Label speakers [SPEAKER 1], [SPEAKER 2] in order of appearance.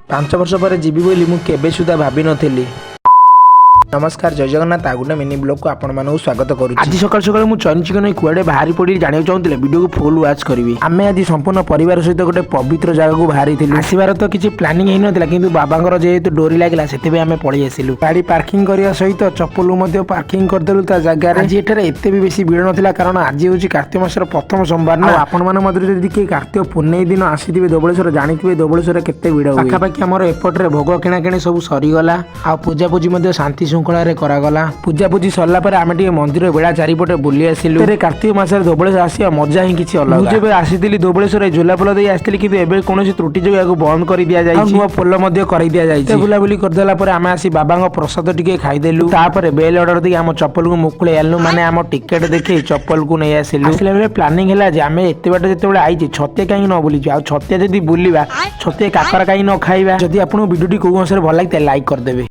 [SPEAKER 1] 5 ବର୍ଷ ପରେ ଯିବି ବୋଲି ମୁଁ କେବେ ସୁଦ୍ଧା ଭାବିନଥିଲି। ନମସ୍କାର, ଜୟ ଜଗନ୍ନାଥ। ଆଉ ଗୋଟେ ମିନି ବ୍ଲଗକୁ ଆପଣମାନଙ୍କୁ ସ୍ୱାଗତ କରୁଛି। ଆଜି ସକାଳୁ ସକାଳୁ ମୁଁ ଚଇନି ଚିକନ ହେଇ କୁଆଡ଼େ ବାହାରି ପଡ଼ି ଜାଣିବାକୁ ଚାହୁଁଥିଲେ ଭିଡ଼ିଓକୁ ଫୁଲ୍ ୱାଚ୍ କରିବି। ଆମେ ଆଜି ସମ୍ପୂର୍ଣ୍ଣ ପରିବାର ସହିତ ଗୋଟେ ପବିତ୍ର ଜାଗାକୁ ବାହାରିଥିଲୁ। ଆସିବାର ତ କିଛି ପ୍ଲାନିଂ ହେଇନଥିଲା, କିନ୍ତୁ ବାବାଙ୍କର ଯେହେତୁ ଡୋରି ଲାଗିଲା, ସେଥିପାଇଁ ଆମେ ପଳେଇ ଆସିଲୁ। ଗାଡ଼ି ପାର୍କିଂ କରିବା ସହିତ ଚପଲକୁ ମଧ୍ୟ ପାର୍କିଂ କରିଦେଲୁ ତା ଜାଗାରେ। ଆଜି ଏଠାରେ ଏତେ ବି ବେଶୀ ଭିଡ଼ ନଥିଲା, କାରଣ ଆଜି ହେଉଛି କାର୍ତ୍ତିକ ମାସର ପ୍ରଥମ ସୋମବାର ନା। ଆଉ ଆପଣମାନଙ୍କ ମଧ୍ୟରେ ଯଦି କିଏ କାର୍ତ୍ତିକ ପୂର୍ଣ୍ଣେଇ ଦିନ ଆସିଥିବେ ଧବଳେଶ୍ୱର, ଜାଣିଥିବେ ଧବଳେଶ୍ୱର କେତେ ଭିଡ଼ ହୁଏ। ପାଖାପାଖି ଆମର ଏପଟରେ ଭୋଗ କିଣାକିଣି ସବୁ ସରିଗଲା ଆଉ ପୂଜାପୂଜି ମଧ୍ୟ ଶାନ୍ତି ଶୃଙ୍ଖଳାରେ କରାଗଲା। ପୂଜାପୂଜି ସରିଲା ପରେ ଆମେ ଟିକେ ମନ୍ଦିର ବେଳା ଚାରିପଟେ ବୁଲି ଆସିଲୁ। ଏଥିରେ କାର୍ତ୍ତିକ ମାସରେ ଧବଳେଶ୍ୱର ଆସିବା ମଜା ହିଁ କିଛି ଅଲଗା। ମୁଁ ଯେବେ ଆସିଥିଲି ଧବଳେଶ୍ୱର, ଏ ଝୁଲା ପୋଲ ଦେଇ ଆସିଥିଲି, କିନ୍ତୁ ଏବେ କୌଣସି ତ୍ରୁଟି ଯୋଗୁଁ ଏହାକୁ ବନ୍ଦ କରି ଦିଆଯାଇଛି ଆଉ ନୂଆ ପୋଲ ମଧ୍ୟ କରି ଦିଆଯାଇଛି। ଏତେ ବୁଲାବୁଲି କରିଦେଲା ପରେ ଆମେ ଆସି ବାବାଙ୍କ ପ୍ରସାଦ ଟିକେ ଖାଇଦେଲୁ। ତାପରେ ବେଲ୍ ଅର୍ଡର ଦେଇକି ଆମ ଚପଲକୁ ମୁକୁଳେଇ ଆଣିଲୁ, ମାନେ ଆମ ଟିକେଟ ଦେଖେଇ ଚପଲକୁ ନେଇ ଆସିଲୁ। ଆସିଲା ବେଳେ ପ୍ଲାନିଂ ହେଲା ଯେ ଆମେ ଏତେ ବାଟ ଯେତେବେଳେ ଆଇଛେ, ଛତିଆ କାହିଁକି ନ ବୁଲିଯିବା? ଆଉ ଛତିଆ ଯଦି ବୁଲିବା, ଛତିଆ କାକରା କାହିଁକି ନ ଖାଇବା? ଯଦି ଆପଣଙ୍କୁ ଭିଡ଼ିଓଟି କୋଉ ଅଂଶରେ ଭଲ ଲାଗିଥାଏ, ଲାଇକ୍ କରିଦେବେ।